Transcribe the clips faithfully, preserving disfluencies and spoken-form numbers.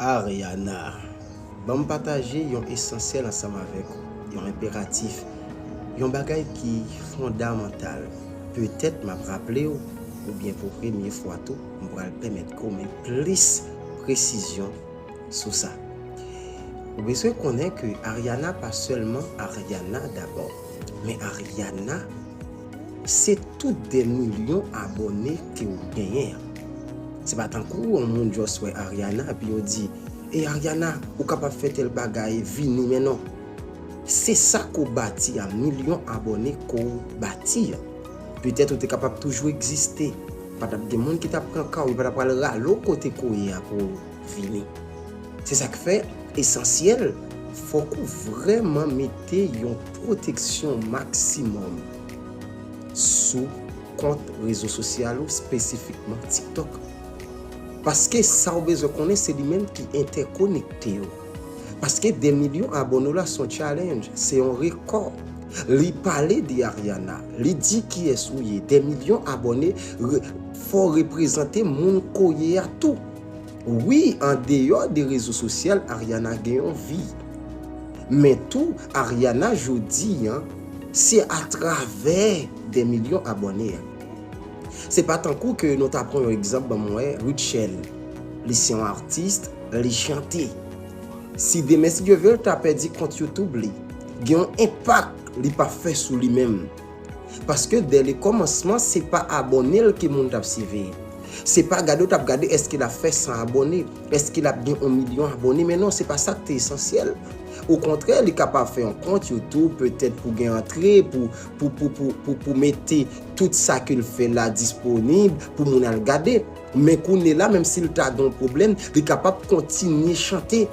Ariana, ban m pataje yon esansyèl ansanm avèk ou, yon enperatif, yon bagay ki fondamantal. Petèt m ap raple w, oubyen pou premye fwa tou, m pral pèmèt ke w met plis presizyon sou sa. Ou bezwen konnen ke Ariana pa sèlman Ariana dabò, men Ariana se tout dè milyon abòne ke w genyen an. Se pa tankou yon moun just wè Ariana epi yo di, "Ey Ariana, ou kapab fè tèl bagay, vini," men non. Se sa ke w bati a, milyon abòne ke w bati a. Petèt ou te kapab toujou egziste. Pa t ap gen moun ki t ap pran ka w, yo pa t ap pral rale w kote ke w ye a pou w vini. Se sa k fè, esansyèl, fòk ou vrèman mete yon pwoteksyon maksimòm sou kont rezo sosyal ou, espesifikman TikTok. Paske sa w bezwen konnen, se li menm ki entèkonekte yo. Paske dè milyon abòne w la se yon challenge, se yon rekò. Li pale de Ariana, li di kiyès ou ye, dè milyon abòne, re- fò w reprezante moun ke w ye a tou. Wi, andeyò de rezo sosyal, Ariana gen yon vi. Men tou, Ariana jodi an, se atravè dè milyon abòne a. Se pa tankou ke nou ta pran yon egzanp, ban m wè, Rutshelle. Li se yon atis, li chante. Si demen, si Dye vle, l ta pèdi kont YouTube li, gen yon enpak li p ap fè sou li menm. Paske dè le kòmansman, se pa abòne l ke moun t ap siveye. Se pa gade w t ap gade èske l ap fè san abòne, èske l ap gen yon milyon abòne, men non, se pa sa k te esansyèl. Okontrè, li kapab fè yon kont YouTube, petèt pou gen antre, pou, pou, pou, pou, pou, pou mete tout sa ke l fè la disponib pou moun al gade. Men kounye la, menm si l ta gen yon pwoblèm, li kapab kontinye chante.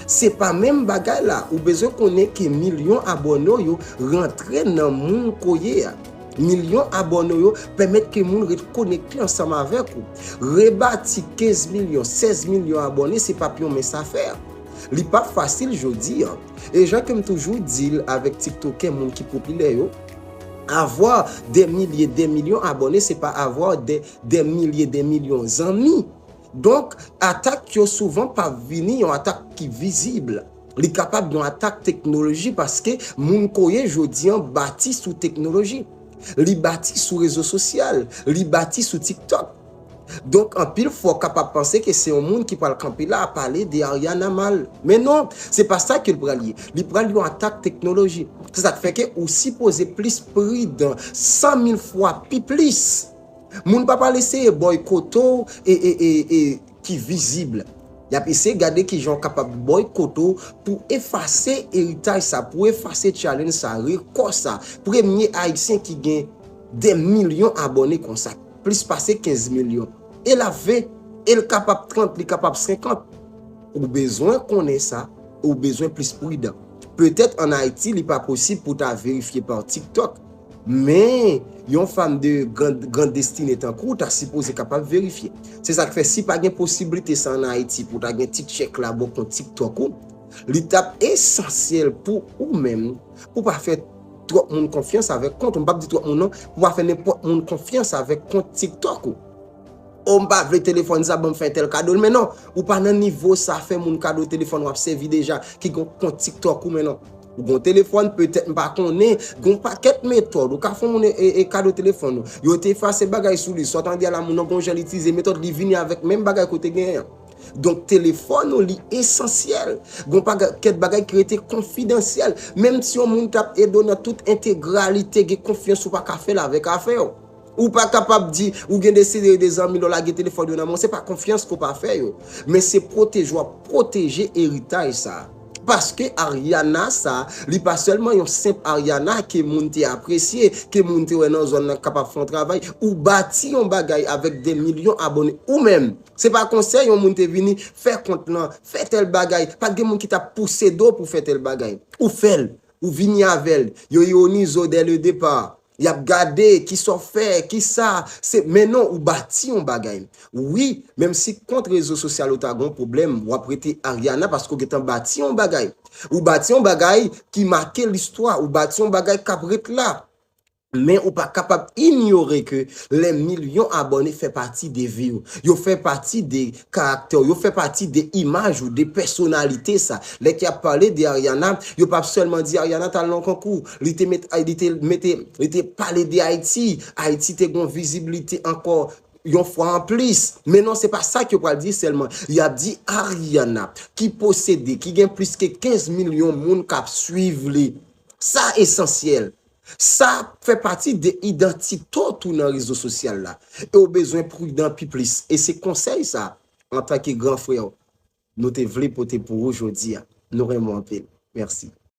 Se pa menm bagay la, ou bezwen konnen ke milyon abòne w yo rantre nan moun ke w ye a. Milyon abòne w yo pèmèt ke moun ret konekte ansanm avèk ou. Rebati kenz milyon, sèz milyon abòne, se p ap yon mens afè. Li p ap fasil jodi an. E jan ke m toujou di l avèk tiktokè, moun ki popilè yo, avoir des milliers, des millions abòne, se pa avoir des, des milliers, des millions zanmi. Donk, atak yo souvan p ap vini yon atak ki vizib. Li kapab yon atak teknoloji paske moun ke w ye jodi an bati sou teknoloji. Li bati sou rezo sosyal, li bati sou TikTok. Donk, anpil fwa w kapab panse ke se yon moun ki pral kanpe la a pale de Ariana mal. Men non, se pa sa ke l pral ye. Li pral yon atak teknoloji. Se sa k fè ke ou sipoze plis pridan, san mil fwa pi plis. Moun pa pral eseye bòykote w e, e, e, e, ki vizib. Y ap eseye gade kijan w kapab bòykote w pou efase eritaj sa, pou efase challenge sa, rekò sa. Premye Ayisyen ki gen dè milyon abòne konsa, plis pase kenz milyon. E l ap ven, e l kapab trant, li kapab senkant. Ou bezwen konnen sa, ou bezwen plis pridan. Petèt ann Ayiti, li pa posib pou ta verifye pa TikTok. Men, yon fanm de gran, gran destine tankou w ta sipoze kapab verifye. Se sa k fè, si pa gen posiblite sa ann Ayiti pou ta gen ti tchèk la bò kont TikTok ou, li t ap esansyèl pou ou menm, pou pa fè twòp moun konfyans avèk kont ou. M p ap di twòp moun non, pou pa fè nenpòt moun konfyans avèk kont TikTok ou. O, m pa vle telefòn sa, ban m fè entèl kado l. Men non, ou pa nan nivo sa, fè moun kado telefòn w ap sèvi deja, ki gon kont TikTok ou, men non. Ou gon telefòn, petèt m pa konnen, gon pakèt metòd, ou ka fè moun e, e, e kado telefòn ou. Yo te efase bagay sou li, sa w tande a la, moun nan gon jan li itilize metòd, li vini avèk menm bagay ke w te genyen an. Donk, telefòn ou, li esansyèl. Gon pakèt bagay ki rete konfidansyèl. Menm si yon moun t ap ede w nan tout entegralite, gen konfyans ou pa ka fè l avèk afè w. Ou pa kapab di, ou gen de seri de zanmi lè w lage telefòn yo nan men w, se pa konfyans ke w pa fè yo. Men se pwoteje w ap pwoteje eritaj sa. Paske Ariana sa, li pa sèlman yon senp Ariana ke moun te apresye, ke moun te wè nan zòn nan kapab fè yon travay. Ou bati yon bagay avèk de milyon abòne ou menm. Se pa konsèy yon moun te vini fè kont lan, fè tèl bagay. Pa t gen moun ki t ap pouse do w pou fè tèl bagay. Ou fè l, ou vini avè l. Yo ironize w dès le départ. Y ap gade, kisa w fè, kisa, se, men non, ou bati yon bagay. Wi, menm si kont rezo sosyal ou ta gon pwoblèm, w ap rete Ariana paske w gentan bati yon bagay. Ou bati yon bagay ki make listwa, ou bati yon bagay k ap ret la. Men ou pa kapab inyore ke lè milyon abòne fè pati de vi w. Yo fè pati de karaktè w. Yo fè pati de imaj ou, de pèsonalite sa. Lè ke y ap pale de Ariana, yo p ap sèlman di Ariana t al nan konkou. Li te met, li te mete, li te pale de Ayiti. Ayiti te gon vizibilite ankò yon fwa anplis. Men non, se pa sa ke yo pral di sèlman. Y ap di Ariana, ki posede, ki gen plis ke kenz milyon moun k ap swiv li. Sa esansyèl. Sa fè pati de idantite w tou nan rezo sosyal la. E w bezwen pridan pi plis. E se konsèy sa, antanke gran frè w, nou te vle pote pou ou jodi a. Nou renmen w anpil. Mèsi.